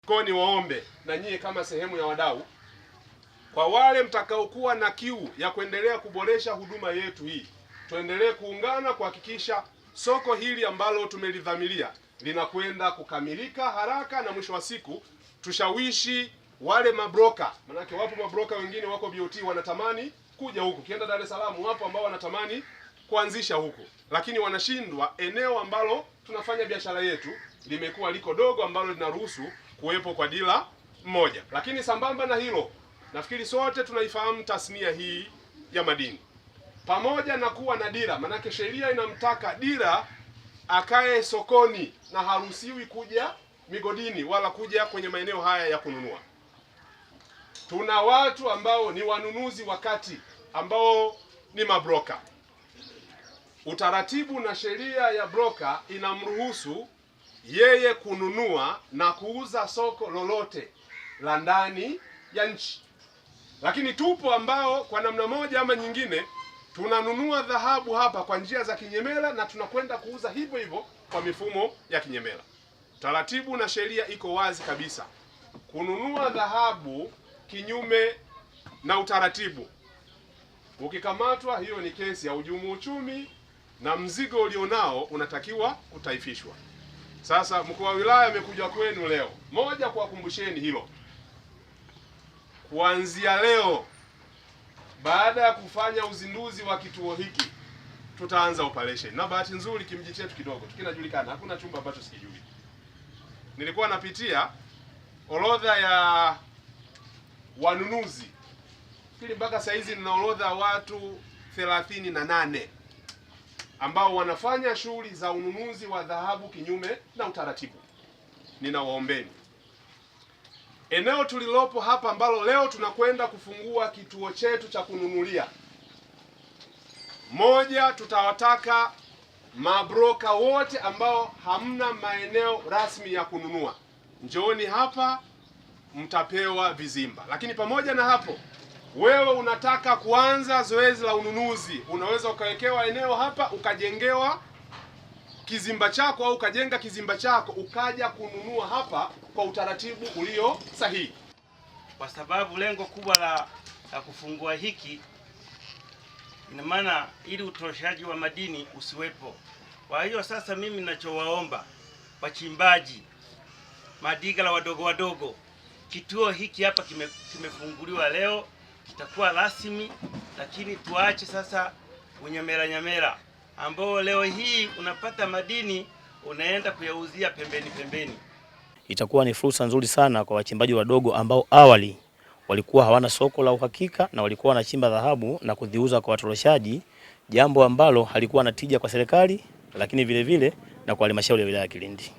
Kwa niwaombe na nyie kama sehemu ya wadau, kwa wale mtakaokuwa na kiu ya kuendelea kuboresha huduma yetu hii, tuendelee kuungana kuhakikisha soko hili ambalo tumelidhamiria linakwenda kukamilika haraka, na mwisho wa siku tushawishi wale mabroka, manake wapo mabroka wengine wako BOT wanatamani kuja huku. Kienda Dar es Salaam wapo ambao wanatamani kuanzisha huku, lakini wanashindwa. Eneo ambalo tunafanya biashara yetu limekuwa liko dogo, ambalo linaruhusu kuwepo kwa dila mmoja. Lakini sambamba na hilo, nafikiri sote tunaifahamu tasnia hii ya madini, pamoja na kuwa na dira, manake sheria inamtaka dira akae sokoni na haruhusiwi kuja migodini wala kuja kwenye maeneo haya ya kununua. Tuna watu ambao ni wanunuzi wakati ambao ni mabroka. Utaratibu na sheria ya broka inamruhusu yeye kununua na kuuza soko lolote la ndani ya nchi, lakini tupo ambao kwa namna moja ama nyingine tunanunua dhahabu hapa kwa njia za kinyemela na tunakwenda kuuza hivyo hivyo kwa mifumo ya kinyemela. Taratibu na sheria iko wazi kabisa, kununua dhahabu kinyume na utaratibu, ukikamatwa, hiyo ni kesi ya hujumu uchumi na mzigo ulionao unatakiwa kutaifishwa. Sasa mkuu wa wilaya amekuja kwenu leo, moja, kuwakumbusheni hilo. Kuanzia leo, baada ya kufanya uzinduzi wa kituo hiki, tutaanza operation. Na bahati nzuri kimji chetu kidogo tukinajulikana, hakuna chumba ambacho sikijui. Nilikuwa napitia orodha ya wanunuzi ili mpaka saa hizi nina orodha ya watu 38 ambao wanafanya shughuli za ununuzi wa dhahabu kinyume na utaratibu. Ninawaombeni, eneo tulilopo hapa ambalo leo tunakwenda kufungua kituo chetu cha kununulia, moja, tutawataka mabroka wote ambao hamna maeneo rasmi ya kununua, njooni hapa mtapewa vizimba. Lakini pamoja na hapo, wewe unataka kuanza zoezi la ununuzi, unaweza ukawekewa eneo hapa ukajengewa kizimba chako au ukajenga kizimba chako ukaja kununua hapa kwa utaratibu ulio sahihi, kwa sababu lengo kubwa la kufungua hiki, ina maana ili utoshaji wa madini usiwepo. Kwa hiyo sasa, mimi ninachowaomba wachimbaji madigala wadogo wadogo, kituo hiki hapa kimefunguliwa leo, kitakuwa rasmi, lakini tuache sasa unyamera nyamera ambao leo hii unapata madini unaenda kuyauzia pembeni pembeni. Itakuwa ni fursa nzuri sana kwa wachimbaji wadogo ambao awali walikuwa hawana soko la uhakika na walikuwa wanachimba dhahabu na kuziuza kwa watoroshaji, jambo ambalo halikuwa na tija kwa serikali, lakini vile vile na kwa halmashauri ya wilaya ya Kilindi.